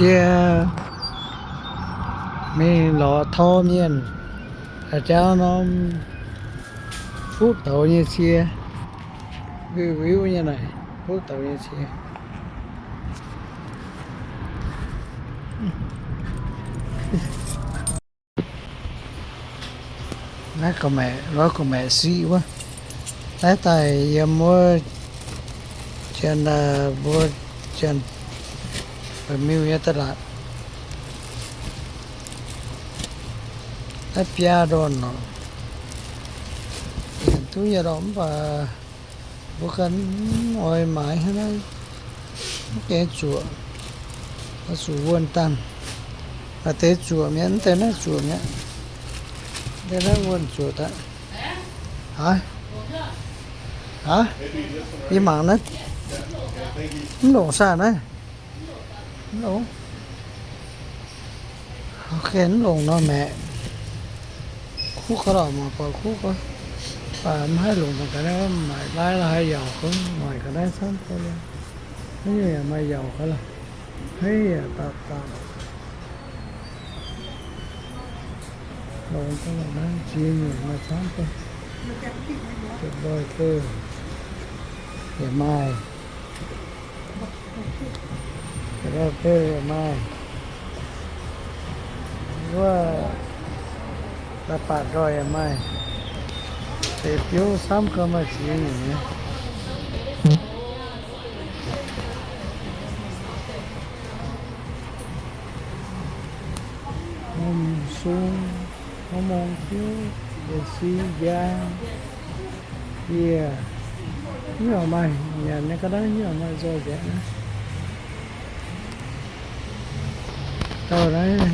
Yie mingh lorz tor mienh, jauv norm fuqv douz nyei cie, viuv viuv nyei naaic, fuqv douz nyei cie. Naaiv gorqv-maeqc, lorz gorqv-maeqc siqv wuov. Naaiv daaih yiem wuov Janx, mbuo Janx Ba'miuh nyei da'laatc. Naaiv biaa ndorn oc. Duqv nyei lorqc, mv baac mbuo ganh mv oix maaiz hnangv naaiv. Mv gaengh zuoqc, oix zuqc wuonh dangh. Maaih deix zuoqc mi'aqv, mv deix naaiv zuoqc mi'aqv. Deix naaiv wuonh zuoqc daaih. Aav, aav, yie mangc naaiv, mv longc saah naaiv? Mv longc. Mv longc nor maeqc. Kuv gau lorqc, mangc buatc kuv gau. Mv baac mv haih longc daaih ga'naaiv, maaic laaih la'haiz yaac gau, maaic ga'naaiv camv gau. Hnangv yaac maaih yaac gau lorqc. Hnangv yaac daaih daaih longc gau lorqc, naaiv jiex nyungc maaih camv gau. Ndoih gouv yaac maaih. Ndoih gouv yaac maaih. Wuov daaih baac ndoih yaac maaih. Deix biouv camv gau, maaih ziex nyungc nyei. Mbuo sung, mbuo mungz jiuv, yietc si njang, yie, yie maaih nyanc nyei ga'naaiv, yie maaih nzoih nzengc naaiv. Dauh naaiv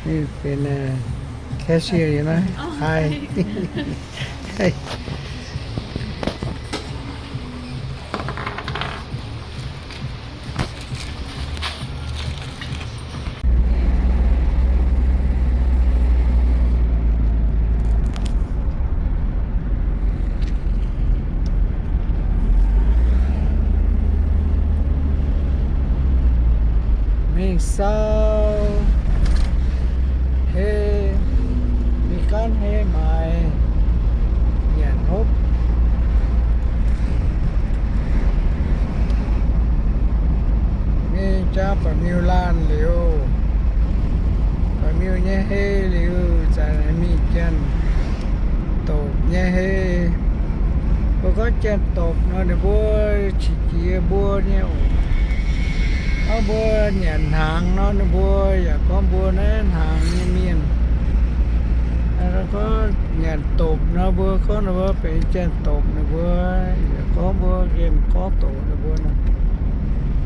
ninh benx cashier nyei naaiv. Haih. Mingh sau hei, mingh gaanv hei maaiz nyanc hopv. Mingh jaa Ba'miuh laanh liuz, Ba'miuh nyei hei liuz, zanc mingh Janx-Dopc nyei hei. Mbuo gorngv Janx-Dopc nor, ninh mbuo qiex jiez mbuo nyei oc. Gorngv mbuo nyanc hnaangx nor, ninh mbuo yaac gorngv mbuo naaiv hnaangx nyei mienh. Gorngv Nyanc Dopc nor, mbuo gorngv ninh mbuo benx Janx-Dopc, ninh mbuo yaac gorngv mbuo nqemh gorngv doqc ninh mbuo nor.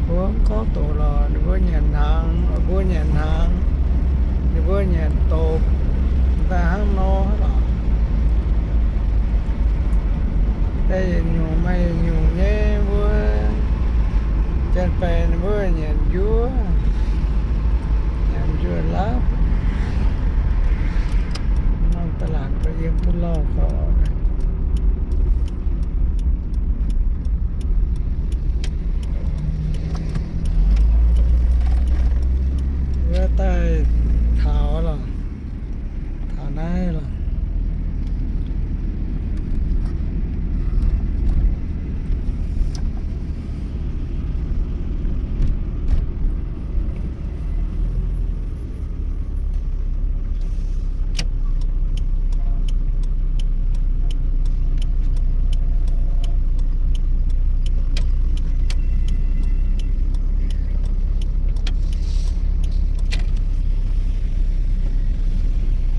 Mbuo mv gorngv doqc lorqc, ninh mbuo nyanc hnaangx, mbuo nyanc hnaangx, ninh mbuo Nyanc Dopc, daaih hnangv nor lorqc. Daaih yietc nyungc maaih yietc nyungc nyei, mbuo Janx-Baeqc ninh mbuo nyanc njuov, nyanc njuov laapv. Norm da'laatc mbuo yiem duqv lauh gorx. Wuov daaih taux lorqc, taux naaiv lorqc.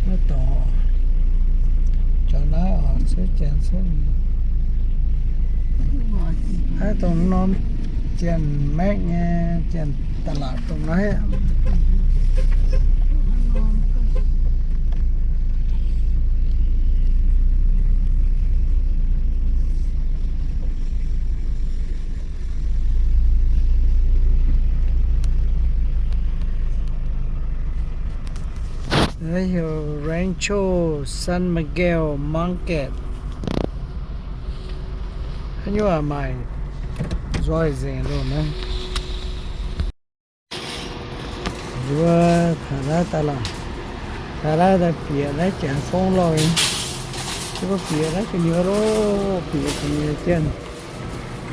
Maiv dorngx, jauv naaiv oc, cuotv janx cuotv. Naaiv dongh norm Janx-Maekv nyei, Janx-Da'laatc dongh naaiv. Naaiv heuc Rancho San Miguel Market. Haaix nyungc maaih nzoih nzengc loh naaiv. Wuov taux naaiv daaih lorqc, taux naaiv daaih bieqc naaiv jangx fong lorh, se gorngv bieqc naaiv gu'nyuoz loh, bieqc gu'nyuoz jienv,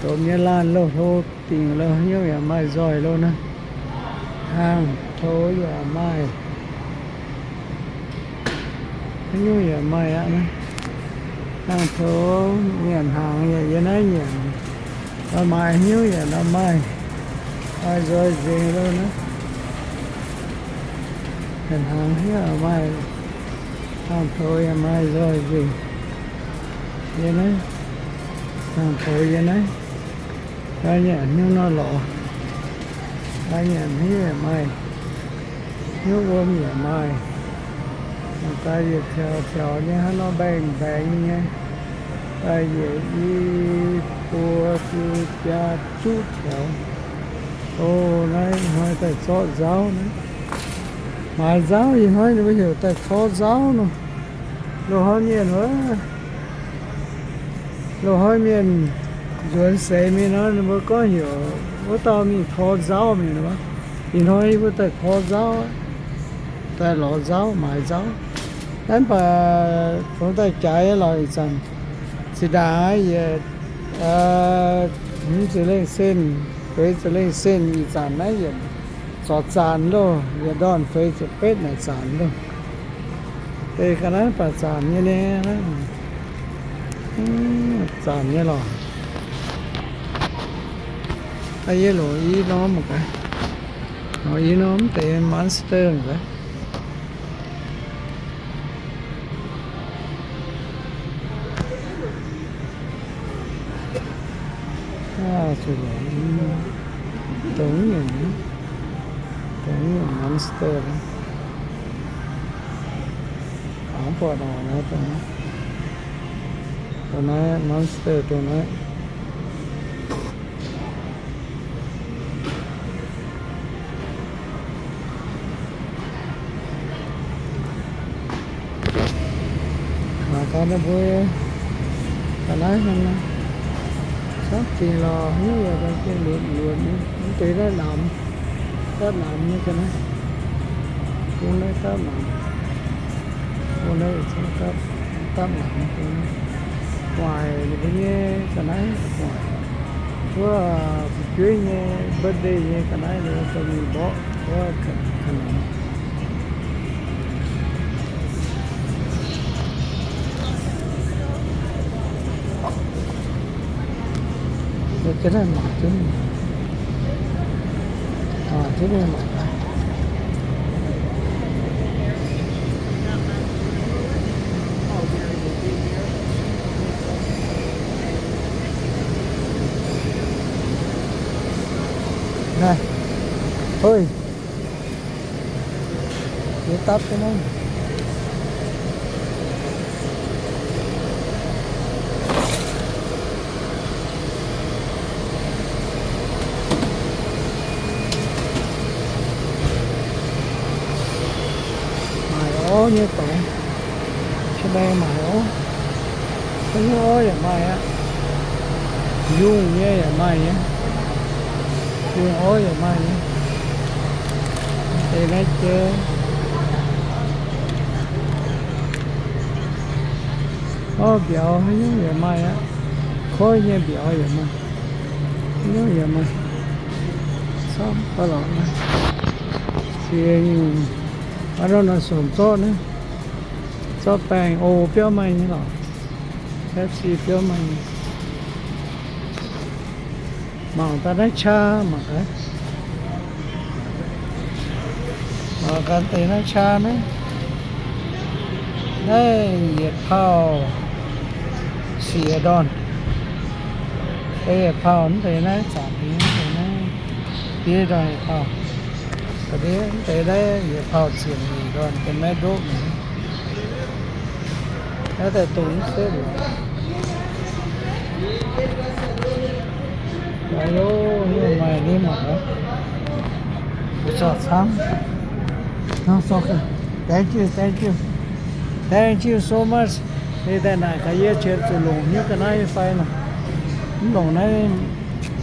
domh nyei laanh loh, hlo dingc loh, haaix nyungc yaac maaih nzoih loh naaiv. Hnaangx-poux yaac maaih, haaix nyungc yaac maaih aqv naaiv. Hnaangx-poux nyanc hnaangx yaac yiem naaiv nyanc, maaih haaix nyungc yaac nor maaih, maaih nzoih nzengc loh naaiv. Nyanc hnaangx yaac maaih, hnaangx-poux yaac maaih nzoih nzengc. Yiem naaiv, hnaangx-poux yiem naaiv. Daaih nyanc hnyouv nor lorz, daaih nyanc hnyouv yaac maaih, hnyouv wuom yaac maaih. Daaih yietc biaux biaux nyei hnangv nor mbaengx-mbaengx nyei. Daaih yietc i buo biaa juqv biaux. O, naaiv hnoi daaih zorqv nzauv naaiv. Maaiz nzauv ih hnoi ninh mbuo heuc daaih torv nzauv nor. Loz-hnoi mienh wuov, loz-hnoi mienh nzuonx seix mingh nor, ninh mbuo gorngv heuc wuov dauh mingh torv nzauv mingh nor. Ih hnoi yie mbuo daaih torv nzauv, daaih lorz nzauv, maaiz nzauv. Naaiv mv baac fungx daaih jaaix lorqc ih zanc. Zinh ndaangc yietc, hmz ziepc lengh cent, feix ziepc lengh cent ih zanc naaiv yietc zorc zaanc loh, yietc ndorn feix ziepc betv naaic zaanc loh. Deix ga'naaiv baac zaanc nyei nyei, zaanc nyei lorqc. Yie longc i norm mangc gaax. Longc i norm deix monster mangc gaax. Dongh nyungc, dongh nyungc monster. Mv buatc orqc, dongh naaiv, dongh naaiv monster dongh naaiv. Mangc gaax ninh mbuo ga'naaiv hnangv nor, camv dingc lorqc, hnyouv yaac ga'naaiv luonx luonx nyei. Mv deix naaiv namx, dapv namx nyei ga'naaiv. Bung naaiv dapv namx, bung naaiv dapv, dapv namx bung naaiv. Gu'nguaaic ninh mbuo nyei ga'naaiv gu'nguaaic. Wuov fu'jueiv nyei birthday nyei ga'naaiv ninh mbuo dorh mingh mborqv wuov ga'naaiv. Mangc jienv mangc jienv, mangc jienv mangc. Naaiv, hoi. Yie dapv jienv naaiv. Maaic orv nyei dorngx. Qiex maengx maaic orv. Haaix nyungc orv yaac maaih aqv. Yungh nyei yaac maaih nyei. Yungh orv yaac maaih nyei. Deix naaiv jiex orv mbiauz haaix nyungc yaac maaih aqv. Koiv nyei mbiauz yaac maaih. Haaix nyungc yaac maaih. Camv baac lorqc naaiv. Ziex nyungc. Aa, nor naaiv somc zorqv naaiv. Zorqv baengh o biauv maaih nyei lorqc. Pepsi biauv maaih nyei. Mangc daaih naaiv qaa mangc gaax. Mangc gaax deix naaiv qaa naaiv. Naaiv yietc pauh siec ndorn. Deix yietc pauh mv deix naaiv zaangc deix mv deix naaiv diev ndorn yietc pauh. Ga'ndiev mv deix naaiv yietc pauh ziepc nyeic ndorn deix maiv ndoqv mi'aqv. Naaiv daaih dongh mv setv. Aa, yov, maaih ni mangc gaax. Mbuo zorqv camv. Thank you, thank you. Thank you so much. Ninh daaih naaic gaax yie, qiemx zuqc longc hnyouv ga'naaiv fai nor. Mv longc naaiv,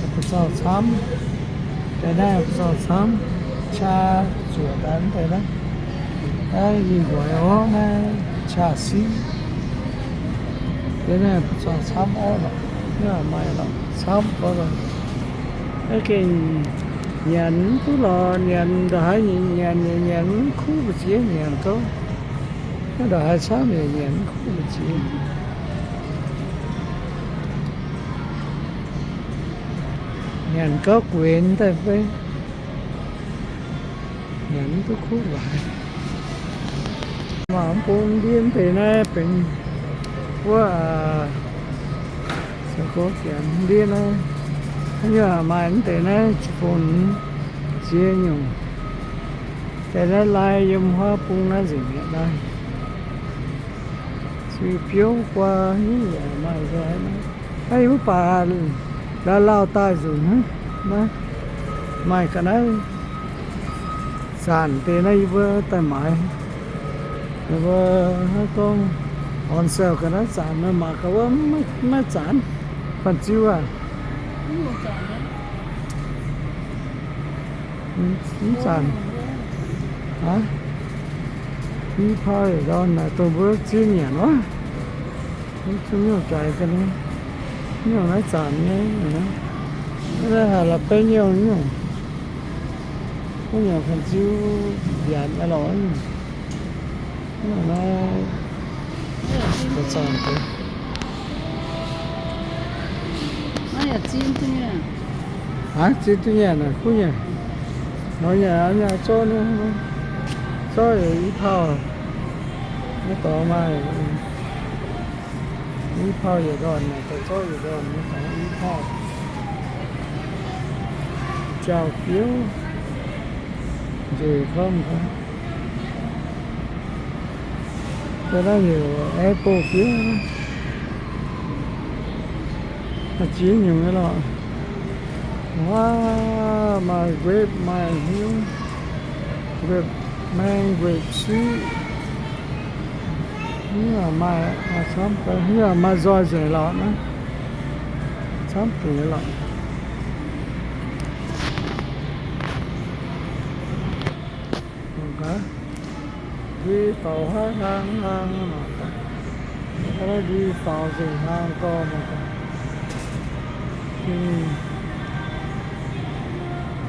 mbuo zorqv camv. Daaih naaiv mbuo zorqv camv. Qaa Zuoqc daaih deix naaiv, naaiv ih nqoi orv naaiv qaqv siv. Deix naaiv zuangx camv orv lorqc, maaih lorqc camv gorngv lorqc. Naaiv gengh nyanc mv duqv lorqc, nyanc ndongc haaix nyanc, nyanc mv kuv mbu'ziex nyanc gouv. Naaiv ndongc haaix camv yaac nyanc mv kuv mbu'ziex. Nyanc gouv guenx daaih fai. Nyanc mv duqv kuv laaix. Maaih mv bung ndiev deix naaiv benx wuov, se gorngv janx ndiev naaiv, haaix nyungc maaih mv deix naaiv fun ziex nyungc. Deix naaiv lai yiem huaav bung naaiv nzengc mi'aqv naaiv. Zuiz biouv guaa nyungc yaac maaih nzengc naaiv. Naaiv mv baac la'lauh daaih nzunc hnangv naaiv. Maaih ga'naaiv zanc deix naaiv yie mbuo daaih maaiz. Yie mbuo hnangv gorngv on sale ga'naaiv zanc, mangc gaax wuov maiv zanc, fanh ziu aac. Mv zanc. Aa, i pau yietc ndorn naaic dongh mbuo ziex nyanc wuov. Mv zuqc nyungc jaaix ga'naaiv, nyungc naaiv zanc nyei, naaiv haaix la'beiv nyungc, nyungc wuov nyanc fanh ziu mbiaatc nyei lorqc. Nyungc naaiv zanc deix. Aa, ziex duqv nyanc naaic kuv nyanc. Nor nyanc, nyanc zorqv, zorqv i pau. Naaiv dorngx maaih i pau yietc ndorn, naaic daaih zorqv yietc ndorn, naaiv dorngx i pau. Jauv biouv, nzueic gorngv. Da'naaiv heuc apple biouv. Ziex nyungc nyei lorqc. Waav, maaih grape, maaih hnyouv, grape maeng, grape sweet. Hnyouv maaih, maaih camv, hnyouv maaih nzoih nzengc lorqc naaiv. Camv dingc lorqc. Ndui faaux haaix hlang hlang mangc gaax. Ndui faaux nzengc hlang gorx mangc gaax.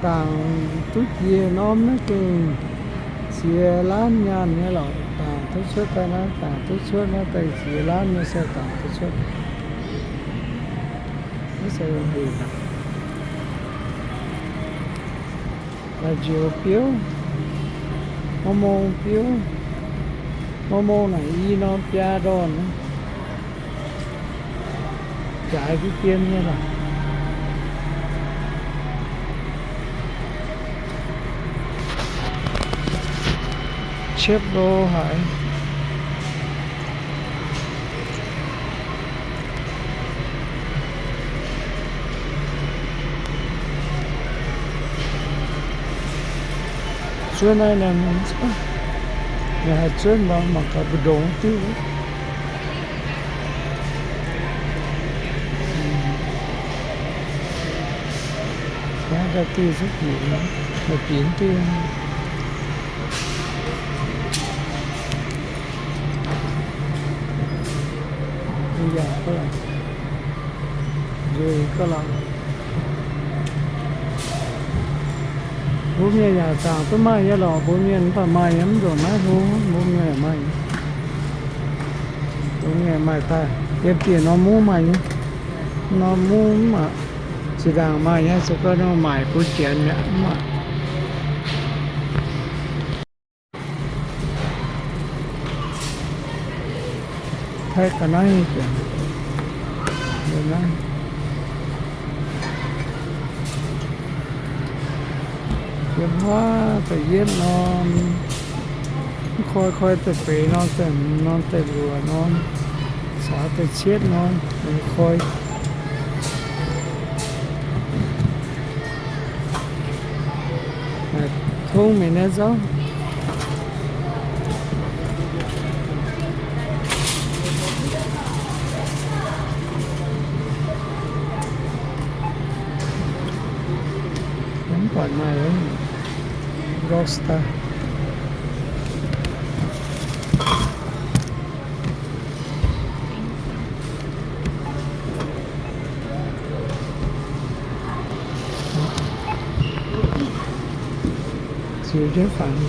Dangc duqv jiex norm naaiv gengh ziex laanv nyaanh nyei lorqc. Dangc duqv cuotv daaih naaiv, dangc duqv cuotv naaiv daaih ziex laanv nyei se dangc duqv cuotv. Naaiv se hec aqv. La'nzioux biouv, mong mong biouv, mong mong naaic i norm biaa ndorn, jaaix duqv dien nyei lorqc. Ciepv lo haic. Zuov naaiv nor, ninh haih zuov nor mangc gaax mbu'ndongx diuv. Naaiv daaih diuv zuqc bieqc, bieqc diuv. Nzueic ga'lorqc. Mbuo mienh yaac zaangc duqv maaih nyei lorqc, mbuo mienh mv baac maaih nyei, mv nzunc naaiv hlo, mbuo mienh yaac maaih nyei. Mbuo mienh maaih daaih, yiem dieh norm mungv maaih nyei. Norm mungv mv baac zinh ndaangc maaih nyei, se gorngv norm maaic bun janx mi'aqv mv baac. Taiv ga'naaiv nyei janx, yiem naaiv, yiem huaav da'yietv norm, mv koi koi da'feix norm, da'hmz norm, da'luoqc norm, caux da'cietv norm, koi. Tongv mingh naaiv nzormv. Mv buatc maaih, Lobster. Ziux jienv faanx.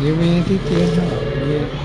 Yie mbuo nyei diqv dien hnangv.